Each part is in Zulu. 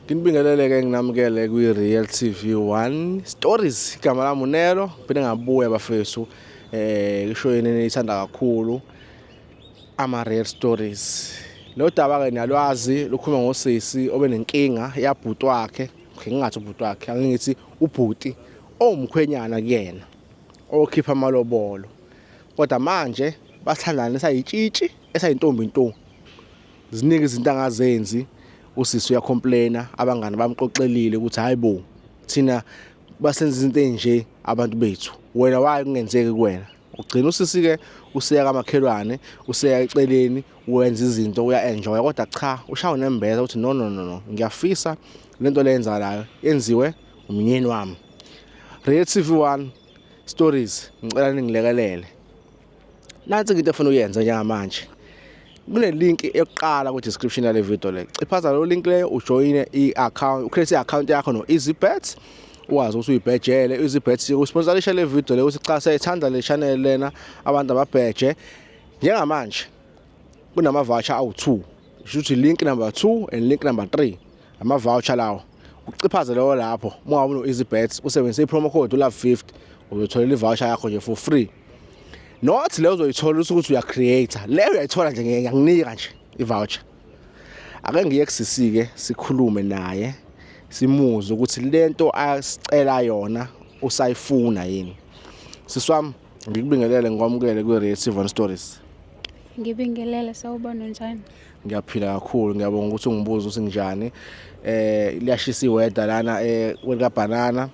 Nginibingelele-ke, nginamukele kwi-Real TV 1 Stories. Igama lami uNelo, phinde ngabuya bafethu, isho yini eniyithanda kakhulu, ama Real Stories. Lo daba ke niyalwazi, lukhuluma ngosisi obenenkinga yabhuti wakhe. Okay, ngingathi ubhuti wakhe, angithi ubhuti owumkhwenyana kuyena okhipha amalobolo. Kodwa manje bathandana esayitshitshi, esayintombi nto. Ziningi izinto angazenzi, usisi uyacomplaina, abangani bamxoxelile ukuthi hayi bo, thina basenza izinto ezinje abantu bethu. Wena why kungenzeki kuwena? Ugcina usisi ke useya kamakhelwane, useya eceleni, wenza izinto, uya enjoy, kodwa cha, ushawa nembeza ukuthi no, no, no, no, ngiyafisa lento leyenzakalayo yenziwe umnyeni wami. Real TV 1 Stories, ngicela ningilekelele. Nansi into efuna ukuyenza njengamanje. Kune link yokuqala ku description yale video le. Ciphaza lo link leyo, ujoyine i-account, ucreate i-account yakho no EasyBet. Uwazi ukuthi uyibhejele EasyBet usponsorisha le video le ukuthi cha, siyayithanda le channel lena, abantu ababheje. Njengamanje kunama voucher awu2. Kusho ukuthi link number 2 and link number 3. Ama voucher lawo. Uciphaze leyo lapho, uma uno EasyBet usebenzise i-promo code uLove50, uzothola i-voucher yakho nje for free. Not leyo uzoyithola ukuthi uya create, leyo uyayithola nje, ngiyakunika nje i-voucher. Ake ngiye kusisi ke, sikhulume naye, simuze ukuthi lento asicela yona usayifuna yini. Sisi wami, ngikubingelele, ngikwamukele kwi-Real TV Stories. Ngibingelele, sawubona, njani? Ngiyaphila kakhulu, ngiyabonga ukuthi ungibuze ukuthi nginjani. Liyashisa iweather lana kwelika banana.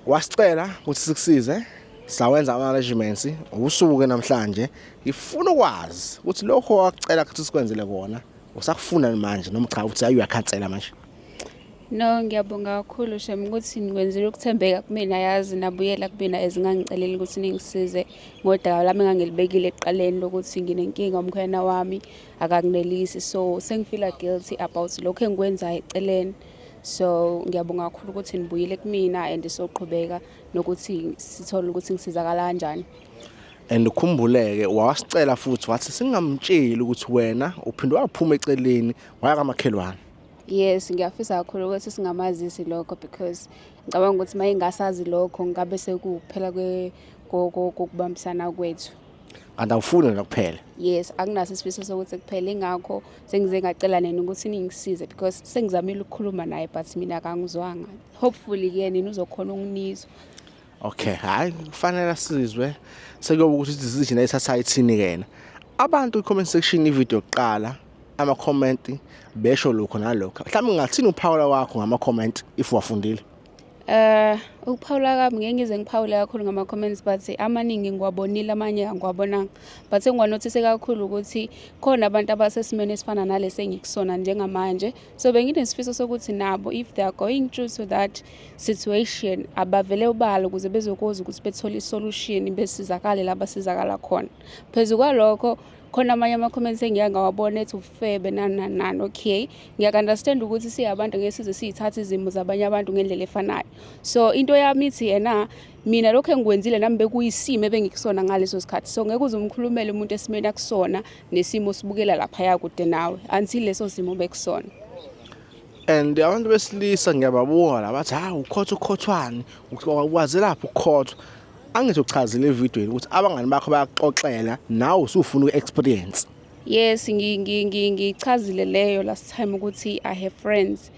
Wasicela ukuthi sikusize, sawenza ama arrangements usuku ke namhlanje. Ngifuna ukwazi ukuthi lokho wakucela ukuthi sikwenzele kona usakufuna manje noma cha, uthi ayi, uyakhansela manje? No, ngiyabonga kakhulu shem ukuthi nikwenzile ukuthembeka kumina, yazi nabuyela kumina ezingangiceleli ukuthi ningisize ngodaba lami engangilibekile ekuqaleni lokuthi nginenkinga, umkhwena wami akanginelisi, so sengifeela guilty about lokho engikwenzayo eceleni. So ngiyabonga kakhulu ukuthi nibuyile kumina and soqhubeka nokuthi sithole ukuthi ngisizakala kanjani. And ukhumbuleke wasicela futhi wathi singamtsheli ukuthi wena uphinde waphuma eceleni waya kamakhelwane. Yes, ngiyafisa kakhulu ukuthi singamazisi lokho because ngicabanga ukuthi uma engasazi lokho ngabe sekuphela kokubambisana kwethu. Kanti awufuni wena kuphela? Yes, akunaso isifiso sokuthi kuphele, ingakho sengize ngacela nina ukuthi ningisize because sengizamile ukukhuluma naye but mina akangizwanga. Hopefully-ke nina uzokhona ukunizwa. Okay, hayi, kufanele sizwe sekuyoba ukuthi decision ayithatha ithini kena. Abantu i-comment section, ivideo yokuqala, ama-comment besho lokho nalokho. Mhlawumbe ngingathini uphawula wakho ngama-comment if wafundile? Ukuphawula kwami, ngeke ngize ngiphawule kakhulu ngama-comments but amaningi ngiwabonile, amanye angiwabonanga. But engiwanothise kakhulu ukuthi khona abantu abasesimeni esifana nalesi engikusona njengamanje. So benginesifiso sokuthi nabo, if they are going through to that situation, abavele obala ukuze bezokwazi ukuthi bethole isolution, besizakale la basizakala khona. Phezu kwalokho, khona amanye ama-comments engiye ngawabona ethi ufebe, nani nani nani. Okay, ngiyaku-understand ukuthi siyabantu ngeke size siyithathe izimo zabanye abantu ngendlela efanayo. So into yami ithi yena, mina lokho engikwenzile nami bekuyisimo ebengikusona ngaleso sikhathi, so ngeke uze umkhulumele umuntu esimeni akusona nesimo sibukela laphaya kude nawe until leso simo bekusona. And abantu besilisa ngiyababuka la bathi hawu, ukhotha ukhothwane, ukwazi lapho ukukhothwa. Angithi uchazile evidweni ukuthi abangani bakho bayakuxoxela, nawe usufuna uku-experience. Yes, ngichazile leyo last time ukuthi I have friends,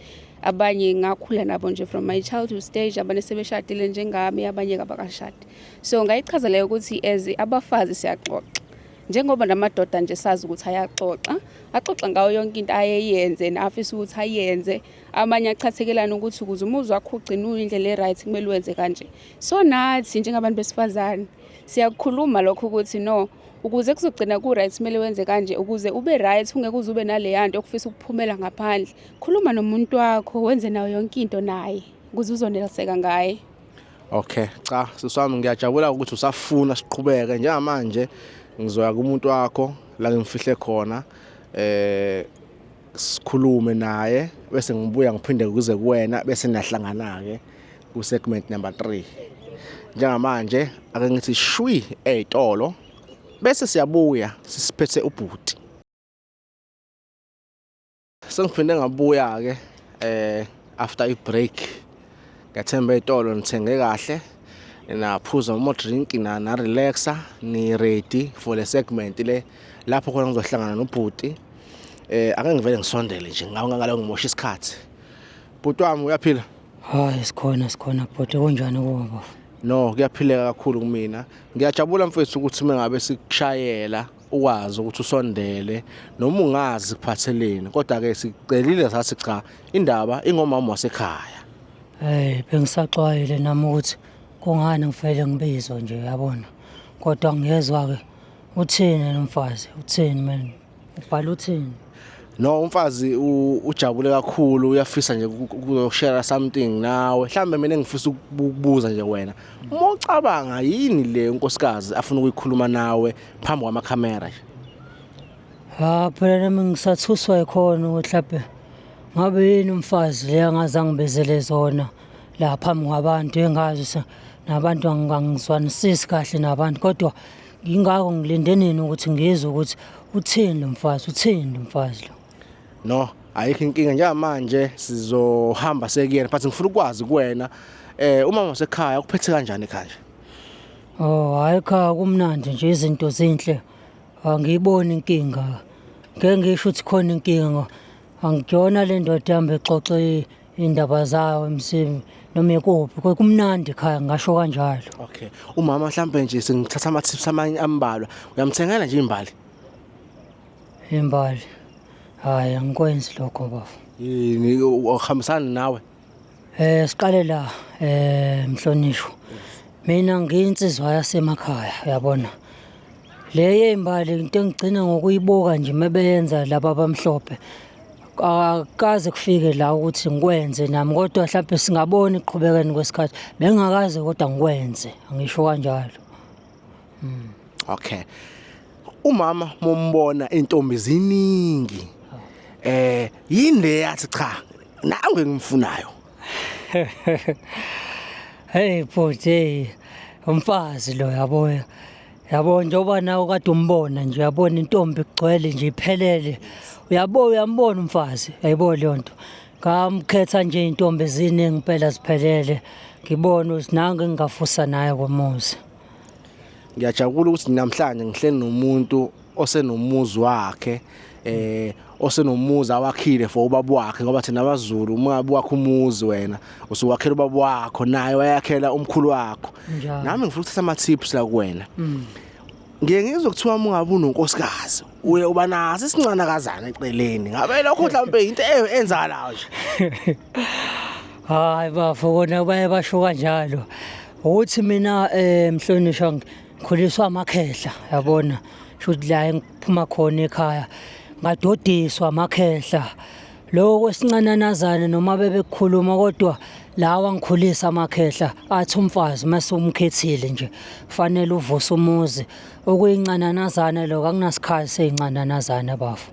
abanye ngakhula nabo nje from my childhood stage, abanye sebeshadile njengami, abanye kabakashadi. So ngayichaza leyo ukuthi as abafazi siyaxoxa njengoba namadoda nje sazi ukuthi ayaxoxa, axoxa ngayo yonke into ayeyenze nafisa ukuthi ayenze. Amanye achathekelana ukuthi ukuze umuzi wakho ugcine uyindlela e-right kumele wenze kanje. So nathi njengabantu besifazane siyakukhuluma lokho ukuthi no, ukuze kuzogcina ku-right kumele wenze kanje, ukuze ube right ungeke uze ube naleya nto okufisa ukuphumela ngaphandle. Khuluma nomuntu wakho, wenze nayo yonke into naye ukuze uzoneliseka ngaye. Okay, cha, sisi wami, ngiyajabula ukuthi usafuna siqhubeke. Njengamanje ngizoya kumuntu wakho la ngimfihle khona, sikhulume naye, bese ngibuya ngiphinde kuze kuwena, bese niyahlangana ke ku segment number 3. Njengamanje ake ngithi shwi ezitolo, bese siyabuya sisiphethe ubhuti. Sengiphinde ngabuya ke after i break. Ngiyathemba ezitolo nithenge kahle. Naphuza uma drink na relaxa, ni ready for le segment le lapho khona ngizohlangana nobhuti. Ake ngivele ngisondele nje ngawo ngalo ngimosha isikhathi. Bhuti wami, uyaphila? Hayi, sikhona, sikhona bhuti, kunjani kuwe bafo? No, kuyaphileka kakhulu kumina. Ngiyajabula mfethu ukuthi mengabe sikushayela ukwazi ukuthi usondele noma ungazi kuphatheleni, kodwa ke sicelile sathi cha, indaba ingomama wasekhaya. Hey, bengisaxwayile nami ukuthi kungani ngivele ngibizwa nje, yabona. Kodwa ngiyezwa ke, uthini lo mfazi? Uthini mina? Ubhala uthini? No, umfazi ujabule kakhulu, uyafisa nje ukuzoshare something nawe. Mhlambe mina engifisa ukubuza nje wena. Uma ucabanga, yini le unkosikazi afuna ukuyikhuluma nawe phambi kwamakhamera nje? Ha, phela nami ngisathuswa yikhona ukuthi mhlawumbe ngabe yini umfazi le angaze angibizele zona la phambi kwabantu, engazi nabantu angizwanisisi kahle nabantu, kodwa ngingako ngilinde nini ukuthi ngizwe ukuthi uthini lo mfazi, uthini lo mfazi lo. No, ayikho inkinga, njengamanje sizohamba sekuyena, but ngifuna ukwazi kuwena, umama wasekhaya ukuphethe kanjani ekhaya nje? Oh, hayi, ekhaya kumnandi nje, izinto zinhle. Angiyiboni inkinga. Ngeke ngisho ukuthi khona inkinga. Angiyona le ndoda yami exoxe indaba zayo emsini noma ikuphi. Kumnandi ekhaya, ngisho kanjalo. Okay. Umama mhlambe nje sengithatha ama tips amanye ambalwa. Uyamthengela nje imbali? Imbali. Hayi, angikwenzi lokho bafo. Yini, uhambisana nawe? Siqale la, mhlonishwa. Mina ngiyinsizwa yasemakhaya, uyabona. Le yezimbali into engigcina ngokuyibuka nje mebeyenza laba abamhlophe. Akaze kufike la ukuthi ngikwenze nami, kodwa mhlawumbe singabona iqhubekeni kwesikhathi. Bengingakaze kodwa ngikwenze, angisho kanjalo. Okay. Umama mombona intombi ziningi. Yini le yathi cha, nawe ngimfunayo? Hey bhuti, hey, umfazi lo, yabo. Yabo, njengoba nawe kade umbona nje, uyabona intombi igcwele nje iphelele. Uyabo, uyambona umfazi, uyayibona leyo nto. Ngamkhetha nje intombi eziningi impela ziphelele. Ngibona ukuthi nangu engingafusa naye komuzi. Ngiyajabula ukuthi namhlanje ngihleli nomuntu osenomuzi wakhe, osenomuzi awakhile for ubaba wakhe, ngoba thina abaZulu uma ngabe wakho umuzi wena usuwakhela ubaba wakho, naye wayakhela umkhulu wakho. Njalo. Nami ngifuna ukuthatha ama tips la kuwena. Ngiye ngizwe kuthiwa uma ungabe unonkosikazi uye uba naso isincanakazana eceleni. Ngabe lokho mhlawumbe into enzakalayo nje? Hayi bafo, kona baye basho kanjalo. Ukuthi mina, mhlonishwa, ngikhuliswa amakhehla, yabona. Shuthi la engiphuma khona ekhaya ngadodiswa amakhehla. Lokho kwesincananazana noma bebekukhuluma, kodwa lawa ngikhulisa amakhehla athi umfazi mase umkhethile nje fanele uvuse umuzi. Okuyincananazana lokho, akunasikhathi seyincananazana bafo.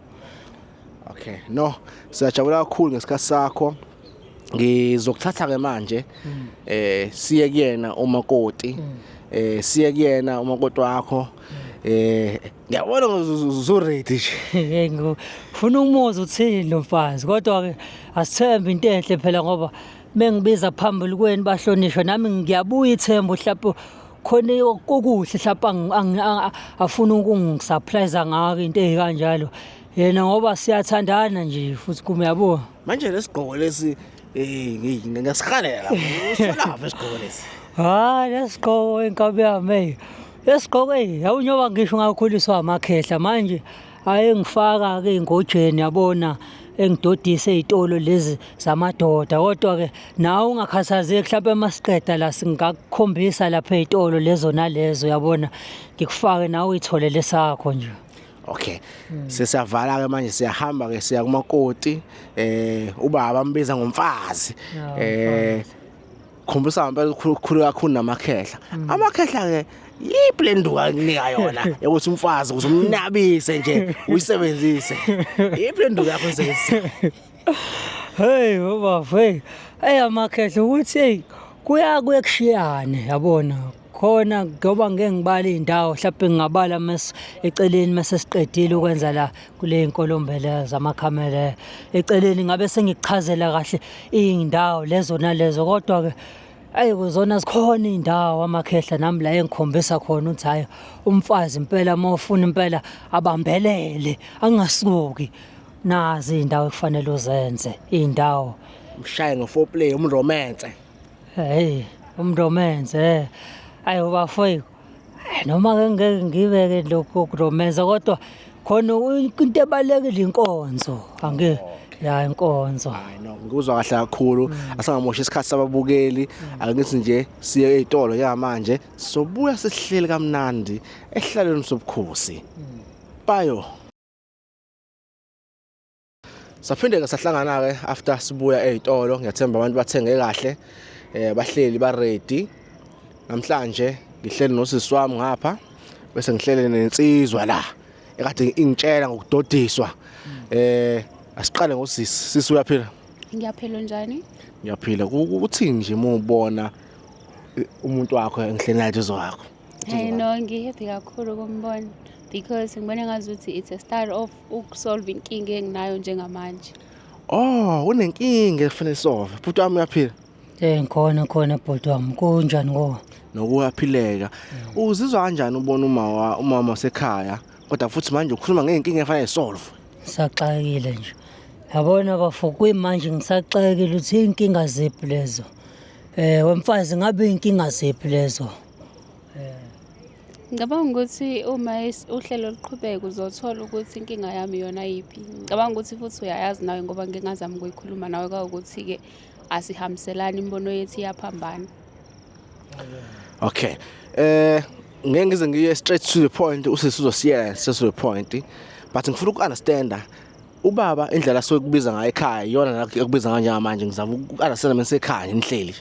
Okay, no, siyajabula kakhulu ngesikhathi sakho. Ngizokuthatha ke manje siye kuyena umakoti. Siye kuyena umakoti wakho. Ngiyabona uzu ready nje. Hey, ngifuna umuzi uthini lo mfazi, kodwa ke asithembe into enhle phela, ngoba mengibiza phambili kweni bahlonishwa nami ngiyabuya ithemba mhlawumbe khona okuhle mhlawumbe afuna ukungisurprise ngako, into ezikanjalo yena, ngoba siyathandana nje futhi kuma, yabo. Manje lesigqoko lesi ngiyasihalela. Usitholaphi isigqoko lesi? Hayi, lesigqoko, inkabi yami, hey. Lesigqoko, hey, yawunyoba ngisho ngakhuliswa amakhehla manje ayengifaka ke engojeni, yabona, engidodise ezitolo lezi zamadoda, kodwa ke nawe ungakhathazeki, mhlawumbe masiqeda la singakukhombisa lapha ezitolo lezo nalezo, yabona, ngikufake nawe uyitholele sakho nje. Okay. Sesiyavala ke manje, siyahamba ke siya kumakoti, ubaba ambiza ngomfazi. Ya, Khumbisa ngempela ukukhulu kakhulu namakhehla. Amakhehla ke yiphi le nduku akunika yona yokuthi umfazi ukuze umnabise nje uyisebenzise? Yiphi le nduku yakho oyisebenzisa? Hey baba, hey. Hey, amakhehla ukuthi hey kuya kuye kushiyane, yabona. Khona ngoba ngeke ngibale iy'ndawo mhlawumpe ngingabala mase eceleni mase siqedile ukwenza la kule y'nkolombela zamakhamera eceleni ngabe sengikuchazela kahle iy'ndawo lezo nalezo kodwa-ke ayi kuzona zikhona iy'ndawo amakhehla nami la engikhombisa khona ukuthi hhayi umfazi impela uma ufuna impela abambelele angasuki nazi iy'ndawo ekufanele uzenze iy'ndawo Mshaye ngo-foreplay umromance. Hey, umromense. Eh. Ayi bafowethu. Noma ke ngeke ngibeke lokho kuromensa kodwa khona into ebalekile inkonzo. Ange ya inkonzo. Hayi no, ngikuzwa kahle kakhulu. Asingamoshi isikhathi sababukeli. Ake ngithi nje siye ezitolo njengamanje. Sobuya sihleli kamnandi ehlalweni sobukhosi. Bayo. Saphinde ke sahlangana ke after sibuya ezitolo ngiyathemba abantu bathenge kahle bahleli ba ready. Namhlanje ngihleli nosisi wami ngapha bese ngihlele nensizwa la ekade ingitshela ngokudodiswa. Asiqale ngosisi. Sisi uyaphila? Ngiyaphila njani? Ngiyaphila. Kuthini nje uma ubona umuntu wakho engihleli naye eduze kwakho? Hey no, ngi-happy kakhulu ukumbona because ngibona ngazuthi it's a start of ukusolve inkinga enginayo njengamanje. Oh, unenkinga efanele solve. Bhuti wami uyaphila? Ngikhona khona bhuti wami. Kunjani ko? Nokuyaphileka. Uzizwa kanjani ubona uma umama wasekhaya kodwa futhi manje ukhuluma ngey'nkinga efanele solve? Ngisaxakekile nje. Yabona bafo kuyimanje ngisaxakekile ukuthi iy'nkinga ziphi lezo. Wemfazi ngabe iy'nkinga ziphi lezo? Ngicabanga ukuthi uma uhlelo luqhubeka uzothola ukuthi inkinga yami iyona yiphi. Ngicabanga ukuthi futhi uyayazi nawe ngoba ngike ngazama ukuyikhuluma nawe kwawukuthi-ke asihambiselani imibono yethu iyaphambana. Okay. Ngeke ngize ngiye straight to the point usisi uzosiyela straight to the point. But ngifuna uku-understanda ubaba indlela asuke kubiza ngayo ekhaya iyona la ekubiza ngayo njengamanje ngizama uku-understanda mina nihleli.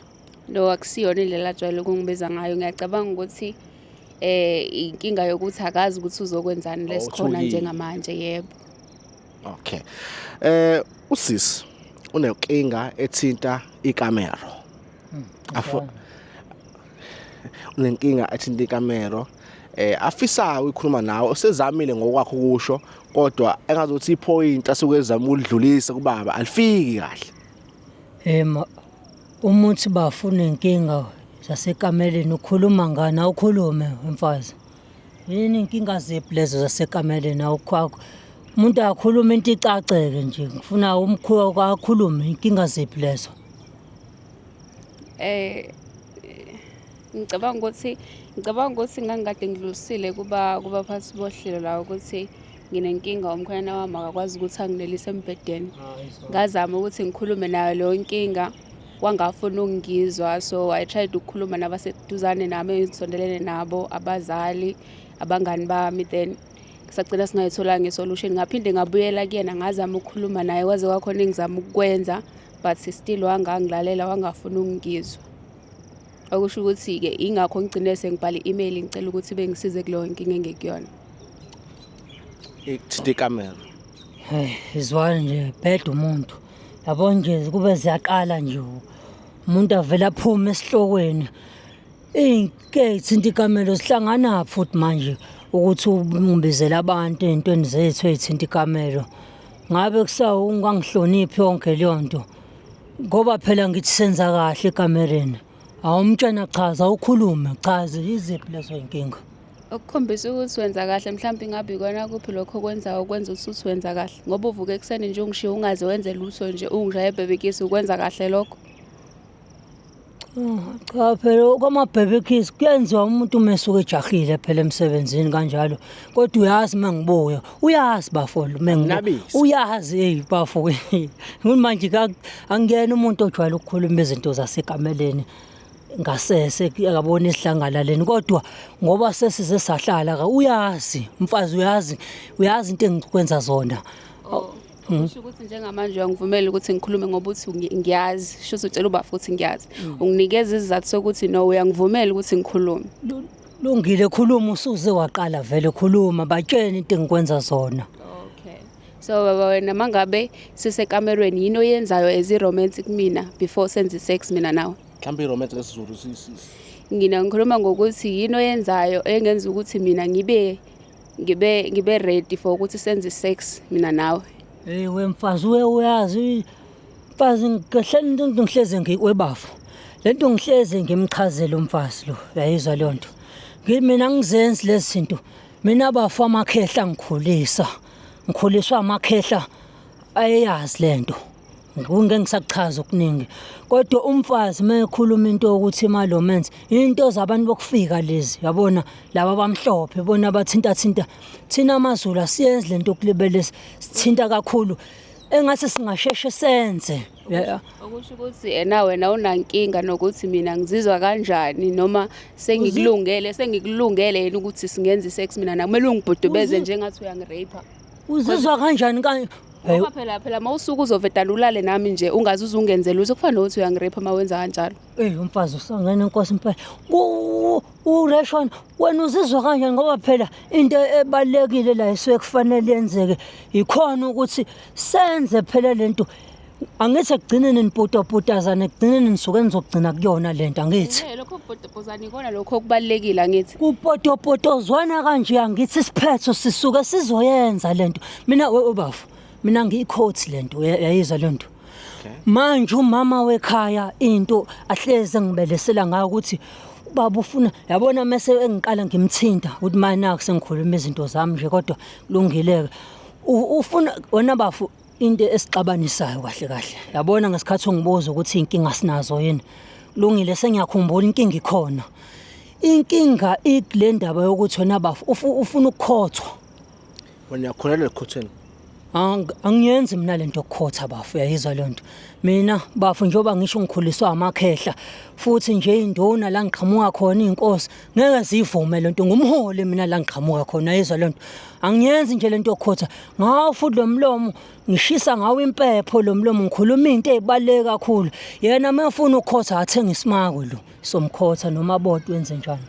No, akusiyona indlela ajwayele ukungibiza ngayo. Ngiyacabanga ukuthi inkinga yokuthi akazi ukuthi uzokwenzani lesikhona Uthukile. njengamanje yebo. Okay. Usisi unenkinga ethinta ikamero. Afo unenkinga ethinta ikamero. Afisa ukukhuluma nawe usezamile ngokwakho ukusho kodwa engazuthi ipoint asuke ezama ukudlulisa kubaba alifiki kahle. Ma umuthi bafuna inkinga zasekameleni ukhuluma ngani awukhulume mfazi. Yini inkinga ziphi lezo zasekameleni awukhwakho. Umuntu akhuluma into icaceke nje ngifuna umkhuwa akhulume inkinga ziphi lezo. Eh ngicabanga ukuthi ngangikade ngidlulisile kuba kubaphathi bohlelo la ukuthi nginenkinga umkhwenyana wami akakwazi ukuthi anginelise embhedeni. Ngazama ukuthi ngikhulume nayo leyo nkinga wangafuna ukungizwa so I tried ukukhuluma nabaseduzane nami engisondelene nabo abazali abangani bami then sagcina singayitholanga i-solution. Ngaphinde ngabuyela kuyena ngazama ukukhuluma naye kwaze kwakhona engizama ukukwenza but still wangangilalela wangafuna ukungizwa. Okusho ukuthi-ke ingakho ngigcine sengibhala i-email ngicela ukuthi bengisize kuleyo nkinga engikuyona. Ithinta ikamero. Hey, izwani nje bheda umuntu. Yabo nje kube ziyaqala nje umuntu avela aphume esihlokweni. Inke ithinta ikamelo sihlangana futhi manje ukuthi ungibizele abantu ey'ntweni zethu ey'thinta ikamelo. Ngabe kusawu ungangihloniphi yonke leyo nto. Ngoba phela ngithi senza kahle ekamereni. Awumtshena chaza ukhulume chaza iziphi lezo y'nkinga. Okukhombisa ukuthi wenza kahle mhlawumbe ingabe ikona kuphi lokho okwenzayo okwenza ukuthi uthi wenza kahle ngoba uvuka ekuseni nje ungishiye ungaze wenze lutho nje ungishaye ebhebekisi ukwenza kahle lokho. Cha phela kwamabhebekisi kuyenziwa umuntu uma esuke ejahile phela emsebenzini kanjalo. Kodwa uyazi uma ngibuya, uyazi bafo uma ngibuya. Nabisa. Uyazi hey bafo. Manje angiyena umuntu ojwayele ukukhuluma izinto zasekameleni ngasese akabona isidlangalaleni kodwa ngoba sesize sahlala ka uyazi umfazi uyazi uyazi into engikwenza zona. Kusho ukuthi njengamanje uyangivumela ukuthi ngikhulume ngoba uthi ngiyazi, sho ukuthi utshela uba futhi ngiyazi. Unginikeza isizathu sokuthi no uyangivumela ukuthi ngikhulume. Lungile khuluma usuze waqala vele khuluma batshene into engikwenza zona. Okay. So baba wena mangabe sisekamerweni yini oyenzayo as i-romance kumina before senze sex mina nawe? Mhlawumbe i-romance ngesiZulu. Ngina ngikhuluma ngokuthi yini oyenzayo engenza ukuthi mina ngibe ready for ukuthi senze sex mina nawe. Hey we mfazi, we uyazi mfazi, ngihleli into ngihleze ngikwebafo. Lento ngihleze ngimchazela umfazi lo, uyayizwa leyo nto. Mina ngizenzi lezi zinto. Mina bafo amakhehla ngikhulisa. Ngikhuliswa amakhehla ayeyazi lento. Ngeke ngisakuchaza okuningi. Kodwa umfazi mayekhuluma into yokuthi ima-romance, into zabantu bokufika lezi, yabona laba abamhlophe bona bathinta thinta. Thina amaZulu asiyenzi lento yokulibele sithinta kakhulu. Engase singasheshe senze. Okusho ukuthi ena wena unankinga nokuthi mina ngizizwa kanjani noma sengikulungele yini ukuthi singenza isex mina nawe. Kumele ungibhudubeze njengathi uyangirape. Uzizwa kanjani kanje? Ngoba phela mawusuke uzovedala ulale nami nje ungaze uzungenzela lutho, kufana nokuthi uyangirape uma wenza kanjalo. Ey umfazi usangene inkosi impela. Ureshona wena uzizwa kanjani ngoba phela into ebalekile la isuke kufanele yenzeke ikhona ukuthi senze phela lento. Angithi ekugcineni nipotapotazana, ekugcineni nisuke nizogcina kuyona lento, angithi. Lokho kupotapotazana ikona lokho okubalulekile, angithi. Kupotopotozwana kanje, angithi isiphetho sisuke sizoyenza lento. Mina ubafo, mina ngiyikhothi lento, uyayizwa lento. Manje umama wekhaya into ahleze ngibelesela ngayo ukuthi ubaba ufuna, yabona mase engiqala ngimthinta ukuthi manje naku sengikhuluma izinto zami nje kodwa kulungileke. Ufuna wena bafo into esixabanisayo kahle kahle. Yabona ngesikhathi ungibuza ukuthi inkinga sinazo yini. Kulungile, sengiyakhumbula inkinga ikhona. Inkinga ikule ndaba yokuthi wena bafo ufuna ukukhothwa. Wena uyakholelwa ekukhothweni? Angiyenzi mina lento yokukhotha bafo, uyayizwa le nto. Mina bafo njengoba ngisho ngikhuliswa amakhehla futhi nje induna la ngiqhamuka khona inkosi ngeke zivume lento, ngumholi mina la ngiqhamuka khona, uyayizwa le nto. Angiyenzi nje lento yokukhotha. Ngawo futhi lo mlomo ngishisa ngawo impepho, lo mlomo ngikhuluma into ezibaluleke kakhulu. Yena uma efuna ukukhotha athenga isimako lo, somkhotha noma bot wenze njani.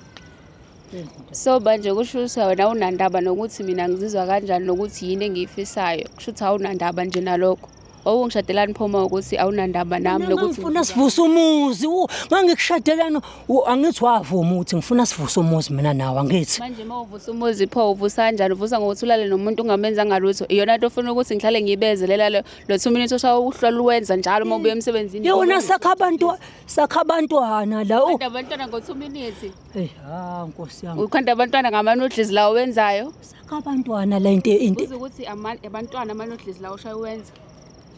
So manje kusho ukuthi wena awunandaba nokuthi mina ngizizwa kanjani nokuthi yini engiyifisayo. Kusho ukuthi awunandaba nje nalokho. Owungishadelani pho uma ukuthi awunandaba nami nokuthi ngifuna sivuse umuzi. Ngangikushadelana, angithi wavuma ukuthi ngifuna sivuse umuzi mina nawe, angithi. Manje uma uvusa umuzi pho uvusa kanjani? Uvusa ngokuthi ulale nomuntu ungamenzanga lutho. Iyona nto ofuna ukuthi ngihlale ngiyibezelela lo 2 minutes oshaya uhlala uwenza njalo uma ubuya emsebenzini. Yona sakha abantu, sakha abantwana la. Ukhanda abantwana ngo 2 minutes. Hey, ha Nkosi yami. Ukhanda abantwana ngama-noodles lawo wenzayo. Sakha abantwana la into. Uze ukuthi abantwana ama-noodles lawo oshaya uwenza.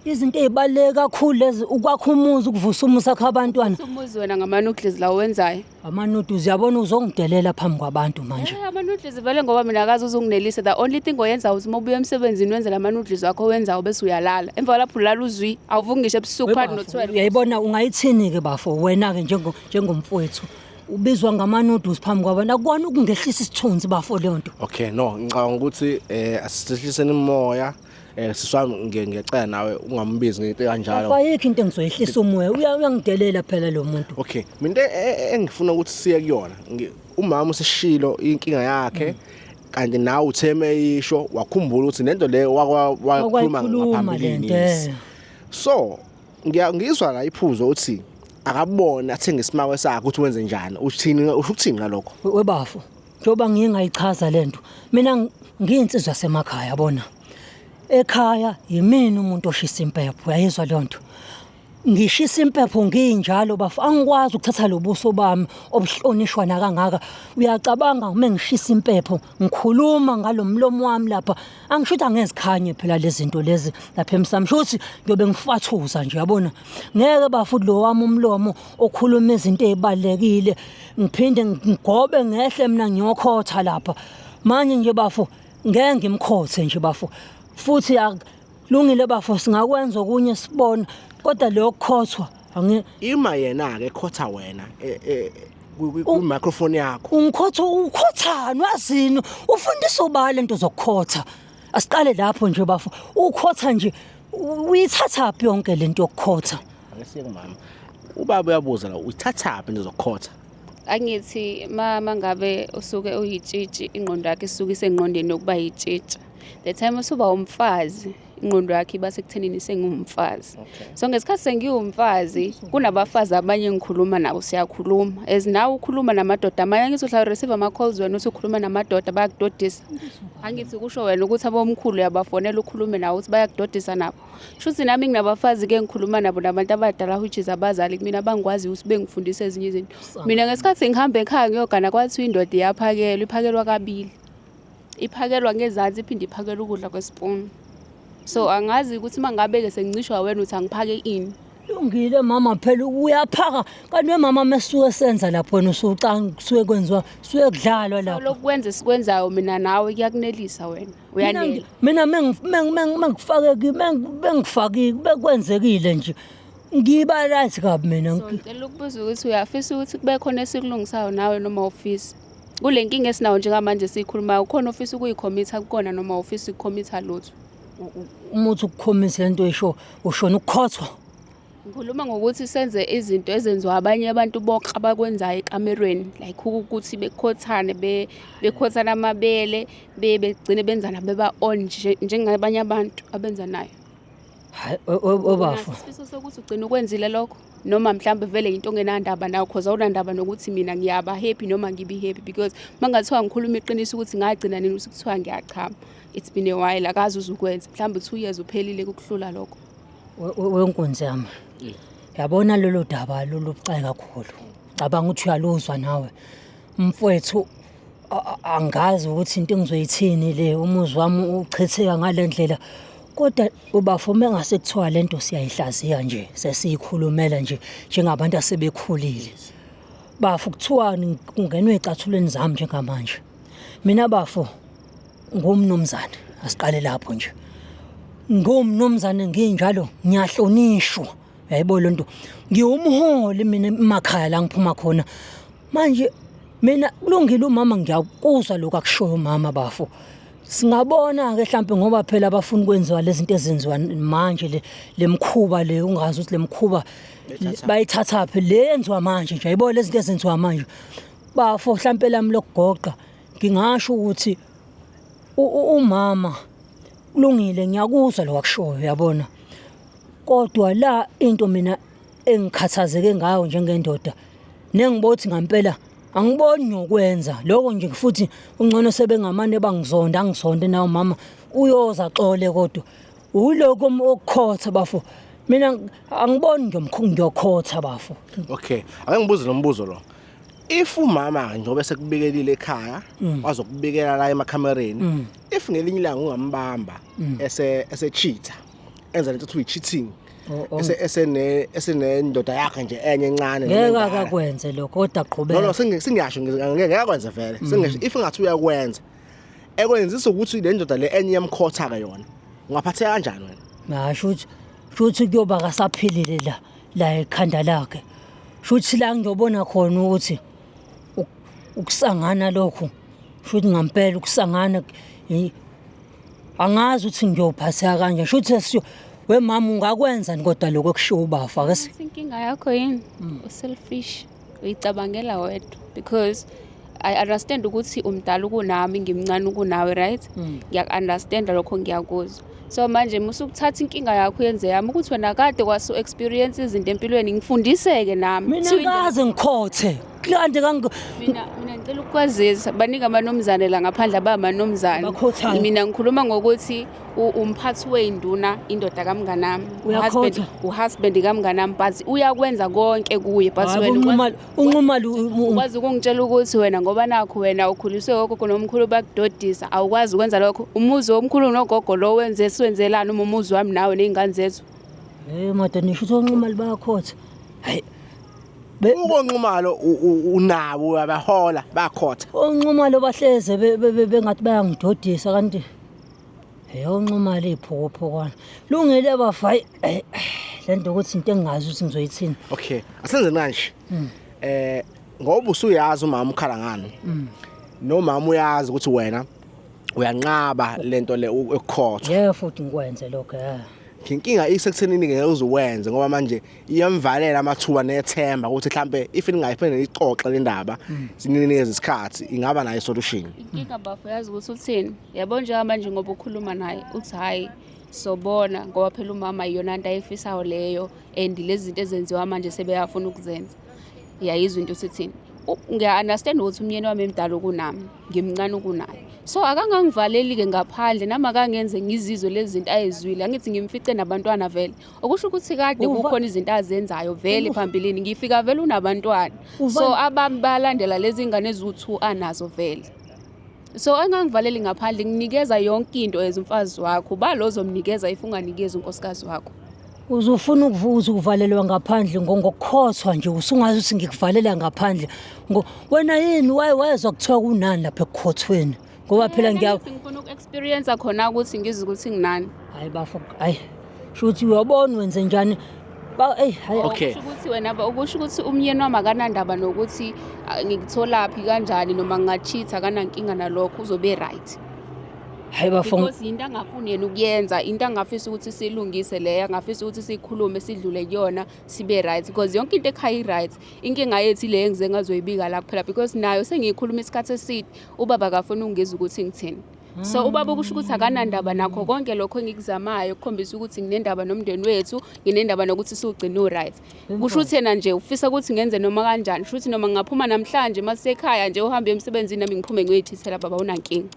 Izinto ezibaluleke kakhulu lezi, ukwakha umuzi, ukuvusa umuzi, sakha abantwana. Uvusa umuzi wena ngama-noodles lawo wenzayo. Ama-noodles, uyabona uzongidelela phambi kwabantu manje. Ama-noodles vele ngoba mina akaze uzonginelisa. The only thing oyenza uthi uma ubuya emsebenzini wenze lama noodles wakho owenzayo bese uyalala. Emva kwalapho ulala uzwi, awuvuki ngisho ebusuku phakathi no-12. Uyayibona ungayithini-ke bafo wena-ke njengomfowethu. Ubizwa ngama-noodles phambi kwabantu, akubona ukungehlisa isithunzi bafo leyo nto. Okay, no, ngicabanga ukuthi asihliseni umoya. Siswami ngiyacela nawe ungambizi ngento kanjalo. Bafo, ayikho into engizoyehlisa umoya. Uyangidelela phela lo muntu. Okay, mina into engifuna ukuthi siye kuyona, umama useshilo inkinga yakhe. Kanti nawe utheme isho wakhumbula ukuthi lento le wakhuluma ngaphambilini. So ngiyizwa la iphuzo uthi akabone athenge isimako sakhe ukuthi wenze njani. Uthini, usho ukuthini ngalokho? Webafo, njengoba ngingayichaza lento, mina ngiyinsizwa semakhaya yabona. Ekhaya yimina umuntu oshisa impepho, uyayizwa leyo nto. Ngishisa impepho nginjalo bafo, angikwazi ukuthatha lo buso bami obuhlonishwa nakangaka. Uyacabanga uma ngishisa impepho ngikhuluma ngalomlomo wami lapha, angisho ukuthi angezikhanye phela lezi zinto lezi lapha emsamo. Sho ukuthi ngiyobe ngifathuza nje yabona. Ngeke bafo lo wami umlomo okhuluma izinto ezibalekile ngiphinde ngigobe ngehle mina ngiyokhotha lapha. Manje nje bafo ngeke ngimkhothe nje bafo. Futhi lungile bafo, singakwenza okunye sibone, kodwa leyo kukhothwa ima yena ke ekhotha wena ku microphone yakho. Ungikhotha ukhothani wazini? Ufundisa ubani lento zokukhotha? Asiqale lapho nje bafo. Ukhotha nje uyithatha phi yonke lento yokukhotha? Ake siye kumama. Ubaba uyabuza la, uyithatha phi into zokukhotha? Angithi mama ngabe usuke uyitshitshi, ingqondo yakhe isuke isengqondweni yokuba yitshitshi. The time usuba umfazi Ingqondo yakhe iba sekuthenini sengumfazi. So ngesikhathi sengiwumfazi kunabafazi abanye engikhuluma nabo, siyakhuluma as nawe ukhuluma namadoda amanye. Angithi uhlala receive ama-calls wena, uthi ukhuluma namadoda bayakudodisa. Angithi kusho wena ukuthi abomkhulu uyabafonela ukhulume nawo, ukuthi bayakudodisa nabo. Shuthi nami nginabafazi-ke engikhuluma nabo nabantu abadala, which is abazali kumina, abangikwaziyo ukuthi bengifundise ezinye izinto. Mina ngesikhathi ngihamba ekhaya ngiyogana, kwathiwa indoda iyaphakelwa, iphakelwa kabili, iphakelwa ngezansi, iphinde iphakelwe ukudla kwesipuni. So angazi ukuthi uma ngabe-ke sengincishwa wena uthi angiphake ini. Lungile mama, phela uyaphaka kanti wemama mesuke senza lapho wena usucanga kusuke kwenziwa, suke kudlalwa So lapho. lokhu kwenza esikwenzayo mina nawe kuyakunelisa wena? Uyanela? Mina mengifake bengifakile bekwenzekile nje, ngiba right kabi mina. So ngicela ukubuza ukuthi uyafisa ukuthi kube khona esikulungisayo nawe noma ufisa kule nkinga esinayo njengamanje siyikhulumayo, ukhona ofisa ukuyikhomitha kukona noma ufisa ukukhomitha lutho? Uma uthi ukukhomisa lento esho ushona ukukhothwa. Ngikhuluma ngokuthi senze izinto ezenziwa abanye abantu bonke abakwenzayo ekamerweni, like ukuthi bekhothane, bekhothana amabele, begcine benzana beba on njengabanye abantu abenza nayo. Hayi obafo. Unaso isifiso sokuthi ugcine ukwenzile lokho noma mhlawumbe vele into ongenandaba nayo, cause awunandaba nokuthi mina ngiyaba happy noma ngibi happy? Because mangathiwa ngikhuluma iqiniso ukuthi ngagcina nini ukuthi kuthiwa ngiyachama, it's been a while, akaze uzukwenza mhlawumbe 2 years uphelile kukuhlula lokho. Wenkunzi yami. Yabona lolo daba lolu bucayi kakhulu. Cabanga ukuthi uyaluzwa nawe. Mfowethu, angazi ukuthi into engizoyithini le, umuzi wami uchitheka ngale ndlela. Kodwa ubafo mengase kuthiwa lento siyayihlaziya nje, sesiyikhulumela nje njengabantu asebekhulile. Bafo, kuthiwani kungenwe ecathulweni zami njengamanje. Mina bafo ngumnumzane, asiqale lapho nje. Ngumnumzane nginjalo ngiyahlonishwa. Uyayibona lento. Ngiwumholi mina emakhaya la ngiphuma khona. Manje mina kulungile umama, ngiyakuzwa lokhu akushoyo umama bafo. Singabona ke mhlambe ngoba phela abafuni kwenziwa lezi zinto ezenziwa manje, le lemkhuba le, ungazi ukuthi lemkhuba bayithathaphi le yenziwa manje nje, ayibona lezi zinto ezenziwa manje. Bafo, mhlambe lami lokugoqa ngingasho ukuthi umama kulungile, ngiyakuzwa lo akushoyo, uyabona. Kodwa la into mina engikhathazeke ngayo njengendoda nengibothi ngampela angiboni ngokwenza lokho nje, futhi ungcono sebengamane bangizonda, angizonde nawo mama uyoza xole, kodwa uloko okukhotha bafo mina angiboni ngiyokhotha bafo. Okay, ake ngibuze lo mbuzo lo. If umama njengoba sekubikelile ekhaya, wazokubikela la emakhamereni, if ngelinye ilanga ungambamba ese cheater, enza lento ethi cheating, ese esene esenendoda yakhe nje enye encane noma Ngeke endala. akakwenze lokho, kodwa No, qhubeka. no, sengiyasho, ngeke akwenze vele. Sengisho if ngathi uyakwenza. Ekwenzisa ukuthi le ndoda le enye iyamkhotha ke yona. Ungaphatheka kanjani wena? Ngasho ukuthi shuthi kuyoba kasaphilile la la ekhanda lakhe, shuthi la ngiyobona khona ukuthi ukusangana lokhu, shuthi ngampela ukusangana angazi ukuthi ngiyophatheka kanje, shuthi sesiyo wemama ungakwenza ni kodwa lokho ekushiwo ubafa ake Inkinga yakho yini? Uselfish, uyicabangela wedwa, because I understand ukuthi umdala kunami, ngimncane kunawe, right? Ngiyaku-understanda lokho, ngiyakuzwa. So manje musukuthatha inkinga yakho yenze yami, ukuthi wena kade kwasu experience izinto empilweni, ngifundiseke nami. Mina Kuthiwa ngaze ngikhothe kande kangi Mina ngicela ukukwazisa, baningi abanomzane la ngaphandle abamanomzane. Abakhothayo. Mina ngikhuluma ngokuthi umphathi wey'nduna, indoda kamnganami, Uyakhotha? uhusband kamnganami, but uyakwenza konke kuye, but Hayi, wena unqumalo ukwazi ukungitshela ukuthi wena ngoba nakho wena ukhuliswe ogogo nomkhulu bakudodisa, awukwazi ukwenza lokho. Umuzi womkhulu nogogo lo wenze siwenzelani uma umuzi wami nawe ney'ngane zethu? Hey madoda, nisho ukuthi onqumalo bayakhotha? Hayi. Ukonqumalo unabo, uyabahola, bakhotha. Onqumalo bahleze bengathi bayangidodisa, kanti hey onqumalo iphukupukwana. Lungile bafa, hayi lento ukuthi into engingazi ukuthi ngizoyithini. Okay, asenze kanje. Ngoba usuyazi umama ukhala ngani. Nomama uyazi ukuthi wena uyanqaba lento le ekukhothwa. Ngeke futhi ngikwenze lokho ya. Inkinga isekuthenini ngeke uzuwenze, ngoba manje iyamvalela amathuba nethemba ukuthi mhlambe if ningayiphinde ixoxe le ndaba, sinikeze isikhathi, ingaba nayo solution. Inkinga bafo, yazi ukuthi uthini? Yabo, njengamanje ngoba ukhuluma naye uthi hhayi. Sobona ngoba phela umama iyona nto ayifisayo leyo, and lezi zinto ezenziwa manje sebeyafuna ukuzenza. Uyayizwa into usithini? Ngiya-understand ukuthi umyeni wami emdala kunami, ngimncane kunaye. So akangangivaleli-ke ngaphandle, nami akangenze ngizizwe lezi zinto ayezwile. Angithi ngimfice nabantwana vele. Okusho ukuthi kade kukhona izinto azenzayo vele phambilini. Ngifika vele unabantwana. So abami balandela lezi ngane eziwu-2 anazo vele. So angangivaleli ngaphandle, nginikeza yonke into as umfazi wakho. Ba lo ozomnikeza if unganikezi unkosikazi wakho. Uzofuna ukuvuza ukuvalelwa ngaphandle ngokukhothwa nje, usungazi ukuthi ngikuvalela ngaphandle. Wena yini wayezwa kuthiwa kunani lapha ekukhothweni? Ngoba phela ngiya ngifuna uku-experience khona ukuthi ngizwe ukuthi nginani. Hayi bafo, hayi. Shuthi uyabona wenze njani? Ba ey hayi. Okay. Okusho ukuthi wena okusho ukuthi umyeni wami akanandaba nokuthi ngikutholaphi kanjani noma nginga-cheat, akanankinga nalokho, uzobe right. Hayi bafo. Because into angafuni yena ukuyenza, into angafisa ukuthi silungise leyo, angafisa ukuthi sikhulume sidlule kuyona sibe right, because yonke into ekhaya i-right. Inkinga yethu ile engize ngazoyibika la kuphela, because nayo sengiyikhuluma isikhathi eside, ubaba akafuni ukungizwa ukuthi ngithini. So ubaba kusho ukuthi akanandaba nakho konke lokho engikuzamayo ukukhombisa ukuthi nginendaba nomndeni wethu, nginendaba nokuthi siwugcine u-right. Kusho ukuthi yena nje ufisa ukuthi ngenze noma kanjani, kusho ukuthi noma ngingaphuma namhlanje masekhaya nje uhambe emsebenzini nami ngiphume ngiyoyithithela, baba unankinga.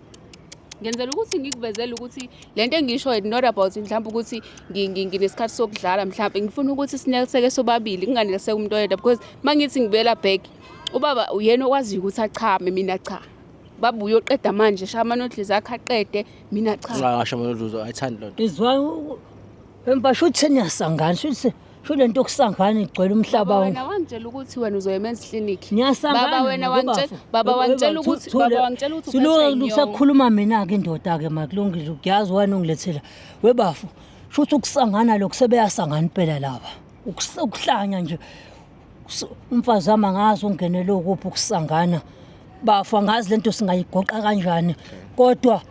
Ngenzela ukuthi ngikuvezele ukuthi lento engisho it not about mhlawumbe ukuthi nginesikhathi sokudlala, mhlawumbe ngifuna ukuthi sineliseke sobabili, kunganeliseki umuntu oyedwa, because mangithi ngibuyela back ubaba uyena okwaziyo ukuthi achame, mina cha. Baba uyoqeda manje, shaya ama-noodles akhe aqede, mina cha. Ngasho ama-noodles ayithandi lonto. Izwa empa shuthi seniyasangana, shuthi sho lento yokusangana igcwele umhlaba Baba wonke. wena wangitshela ukuthi wena uzoya emen's clinic. Ngiyasangana Baba wena mina, wangitshela, bafo. baba wangitshela ukuthi, baba wangitshela ukuthi uphethwe inyongo. Usakhuluma mina-ke indoda-ke makulungile, ngiyazi wena ungilethela. Webafo, shuthi ukusangana lokhu sebeyasangana impela laba. Ukuhlanya nje. Umfazi wami angazi ungenele ukuphi ukusangana. Bafo angazi lento singayigoqa kanjani. Kodwa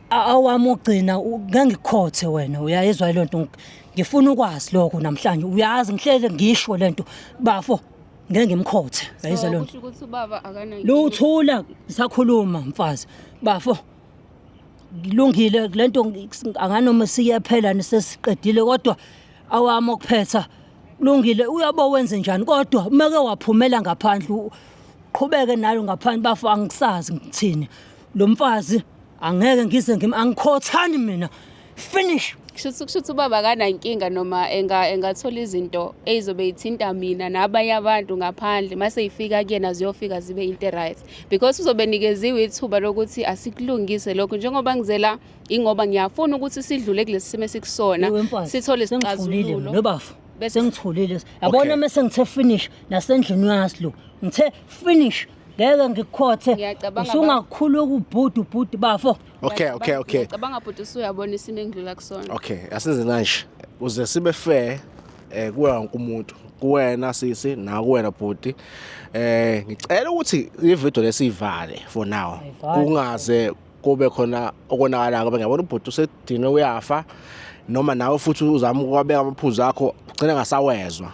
awami ugcina ngeke ngikukhothe wena, uyayizwa le nto, ngifuna ukwazi lokho namhlanje. Uyazi ngihlele ngisho lento bafo, ngeke ngimkhothe, uyayizwa So le nto. kusho ukuthi ubaba akanankinga. Luthula ngisakhuluma mfazi. Bafo kulungile lento, anganoma siyaphela sesiqedile, kodwa awami okuphetha kulungile, uyabo wenze njani, kodwa uma ke waphumela ngaphandle uqhubeke nalo ngaphandle bafo, angisazi ngithini. Lo mfazi angeke ngize ngim angikhothani mina, finish. Kusho ukuthi ubaba akanankinga noma engathola izinto ezizobe ithinta mina nabanye abantu ngaphandle, mase ifika kuyena ziyofika zibe into right, because uzobe nikeziwe ithuba lokuthi asikulungise lokho. Njengoba ngizela ingoba ngiyafuna ukuthi sidlule kulesi simo esikusona, Ewe, mfazi, sithole sengithulile mina, isixazululo. webafo. Sengithulile. Yabona mase ngithe finish nasendlini uyazi lo. Ngithe finish ngeke ngikukhothe. Ngiyacabanga Usungakhuluka ubhuti ubhuti bafo. Okay. Ngiyacabanga bhuti usuyabona isimo engidlula kusona. Okay, asenze kanje. Uze sibe fair kuwe wonke umuntu. Kuwena sisi nakuwena bhuti. Ngicela ukuthi i-video lesivale for now. Ayivale. Kungaze kube khona okonakalayo ngoba ngiyabona ubhuti usedinwe uyafa, noma nawe futhi uzama ukwabeka amaphuzu akho ugcina ngasawezwa.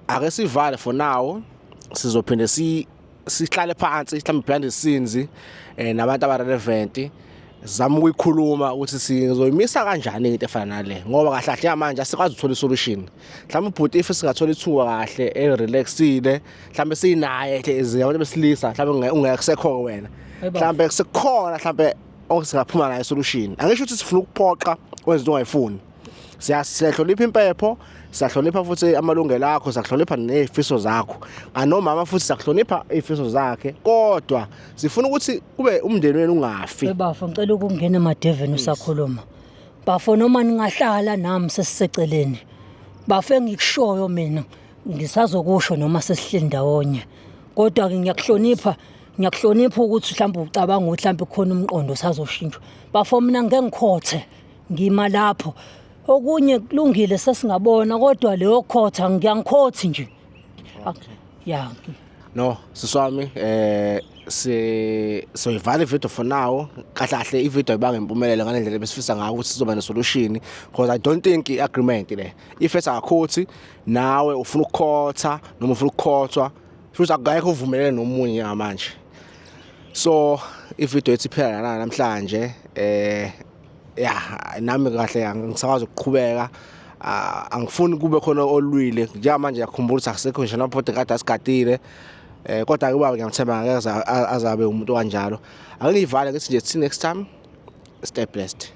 Ake sivale for now, sizophinde sihlale phansi mhlawumbe behind the scenes nabantu aba relevant, sizama ukuyikhuluma ukuthi sizoyimisa kanjani into efana nale, ngoba kahle kahle manje asikwazi ukuthola isolution. Mhlawumbe ubhuti if singathola ithuba kahle erelaxile, mhlawumbe sinaye nje abantu besilisa, mhlawumbe ungeke wena, mhlawumbe sekukhona mhlawumbe ongaphuma nayo solution. Angisho ukuthi sifuna ukuphoqa wenza into ongayifuni, siyahlonipha impepho, siyahlonipha futhi amalungelo akho, siyahlonipha nezifiso zakho, anomama futhi siyahlonipha izifiso zakhe, kodwa sifuna ukuthi kube umndeni wenu ungafi. Bafo ngicela ukungena emadeveni usakhuluma. Bafo noma ningahlala nami sesiseceleni. Bafo engikushoyo mina ngisazokusho noma sesihleli ndawonye. Kodwa ke ngiyakuhlonipha, ngiyakuhlonipha ukuthi mhlawumbe ucabanga ukuthi mhlawumbe khona umqondo osazoshintshwa. Bafo mina ngeke ngikhothe, ngima lapho. Okunye kulungile sesingabona, kodwa leyo khotha ngiyangikhothi nje. Ya. No, siswami si soyivala ivideo for now. Kahle kahle ivideo ayibanga impumelelo ngalendlela ebesifisa ngayo ukuthi sizoba ne solution, because I don't think i agreement le if esakhothi nawe ufuna ukukhotha noma ufuna ukukhothwa, futhi akekho uvumelene nomunye njengamanje. So ivideo ethi iphela la namhlanje. Ya, nami kahle angisakwazi ukuqhubeka. Ah, angifuni kube khona olwile njengamanje. Ngiyakhumbula ukuthi akusekho ngisho nama-bodyguard asigadile, kodwa ke ubaba ngiyamthemba, ngeke azabe umuntu kanjalo. Ake ngiyivale ngithi nje, see next time, stay blessed.